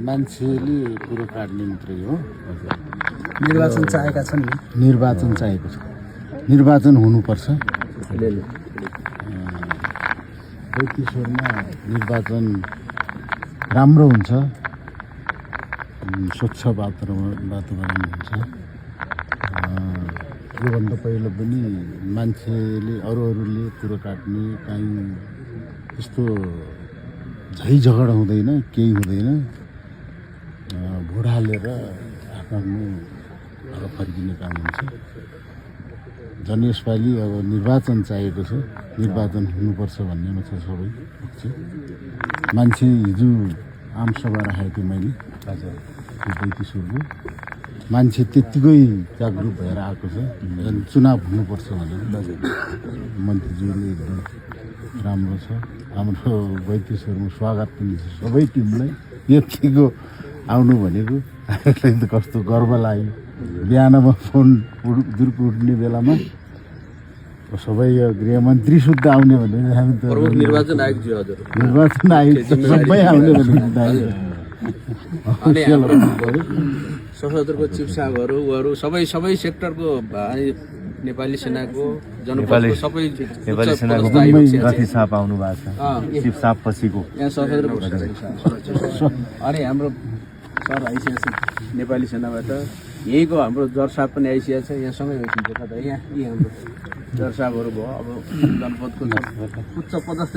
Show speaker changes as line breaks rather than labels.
मान्छेले कुरो काट्ने मात्रै हो।
निर्वाचन चाहेका छन् नि।
निर्वाचन चाहेको छ, निर्वाचन हुनुपर्छ। वैतिश्वरमा निर्वाचन राम्रो हुन्छ, स्वच्छ वातावरण हुन्छ। योभन्दा पहिला पनि मान्छेले अरूले कुरो काट्ने काहीँ त्यस्तो झै झगडा हुँदैन, केही हुँदैन। भोट हालेर आफ्नो घर फर्किने काम हुन्छ। झन् यसपालि अब निर्वाचन चाहिएको छ, निर्वाचन हुनुपर्छ भन्नेमा छ सबै पक्ष। मान्छे हिजो आमसभा राखेको थिएँ मैले वैतिश्वरको, मान्छे त्यत्तिकै जागरुक भएर आएको छ। झन् चुनाव हुनुपर्छ भनेर मन्त्रीज्यूले एकदम राम्रो छ। हाम्रो वैतिश्वरमा स्वागत पनि छ सबै टिमलाई। यतिको आउनु भनेको हामीलाई त कस्तो गर्व लाग्यो। बिहानमा फोन उठ्ने बेलामा सबै गृहमन्त्री शुद्ध आउने भने हामी त
निर्वाचन आयोगज्यू हजुर,
निर्वाचन आयोग सबै आउने भने
सशस्त्रको चिफ साहबहरू उहरू सबै सेक्टरको नेपाली सेनाको
नेपाली
सबै
सेनाको गति साहब आउनु भएको छ, चिफ साहब पछिको
यहाँ सशस्त्रको अनि हाम्रो सर आइसकेको छ नेपाली सेनाबाट। यहीँको हाम्रो जर साहब पनि आइसकेको छ, यहाँसँगै भेटिन्छ कता यहाँ यी हाम्रो जर साहबहरू भयो। अब जनपदको उच्च पदस्थ